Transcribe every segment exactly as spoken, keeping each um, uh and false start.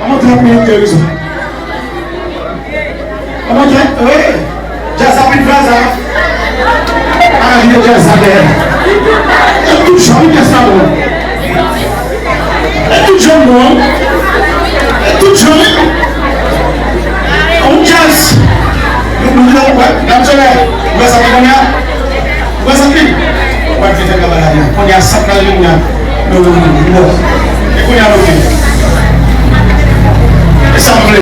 Ann trant minit de rezon. Ann trant, wi. Djaz la pi fè sa. A, li te djaz sa dèyè. E tout jan, wi, djaz sa bon. E tout jan bon. E tout jan, wi. On djaz. Nou, nou, nou, wè, gad sou lè. Ou wè sa ki kounye a? Ou wè sa ki? Ou pa vin fè travay la, non. Kounye a, sa k pral vin la. Non, non, non, non. E kounye a, nou vin. E sa m vle.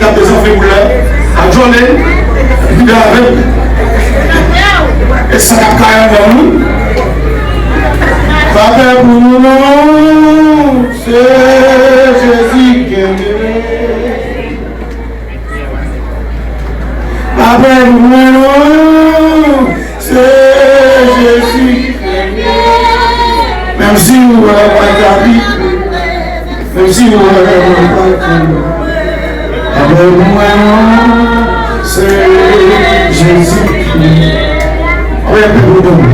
Gade zanfle boul la, a jole, vide avè l. E sa k ap kay anndan nou. Pa pè pou nou non, se Jezi ki gen. Pa pè pou mwen non, se Jezi. Menm si ou wè mwen ka pi, menm si ou wè mwen pa pi, pa pè pou mwen non, se Jezi. Wè, pèp mwen.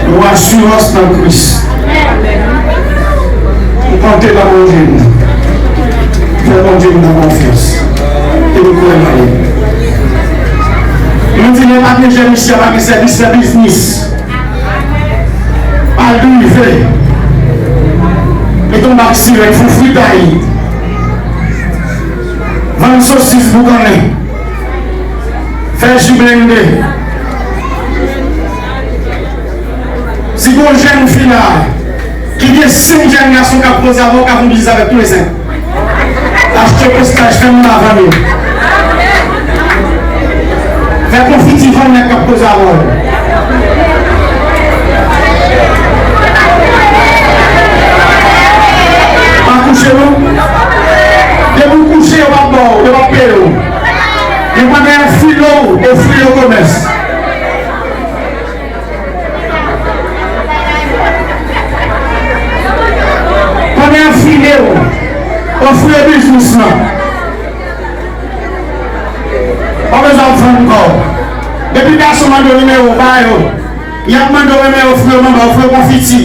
Nou asirans nan Kris. Nou konte nan Bondye nou. Fè Bondye nou nan konfyans. E nou kwè nan li. Nou di lè pa gen jèn isi a pa gen sèvis, fè biznis. Al drive. Mete yon bak sirèt, fè fritay. Vann sosis boukannen. Fè ji blende. Si gon jèn fi la ki gen senk jèn gason k ap koze avè w, w ka fè yon biznis avèk tou le senk. Achte postaj, fè moun la vann yo. Fè konfiti, vann nèg k ap koze avè w. Pa kouche non. Depi w kouche, yo p ap ba w, yo p ap peye w. Men pandan y ap file w, ofri yo komès. Pandan y ap file w, ofri yo biznis lan. Pa bezwen ap vann kò w. Depi gason mande w nimewo, ba yo. Y ap mande w nimewo, ofri yo manba, ofri yo konfiti.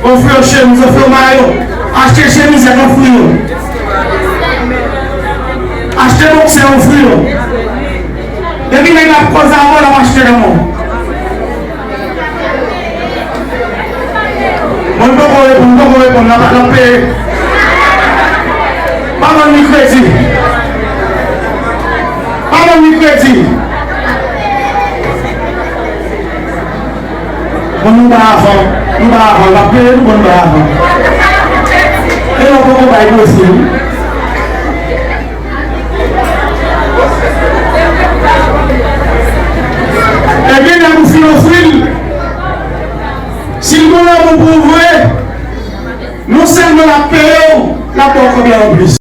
Ofri yo chemiz, ofri yo mayo. Achte chemizèt, ofri yo. Achte boksè, ofri yo. Depi nèg la ap koze avè w, l ap achte nan men w. Bon, li poko reponn, li poko reponn, l ap, l ap peye. Pa ban li kredi. Pa ban li kredi. Bon, nou ba avan, nou ba avan, l ap peye nou, bon, nou ba avan. E lè w poko bay, blese wi. Ebyen, lè nou fin ofri l, si l gen lanmou pou ou vre, non sèlman l ap peye w, l ap ba w kòb la anplis.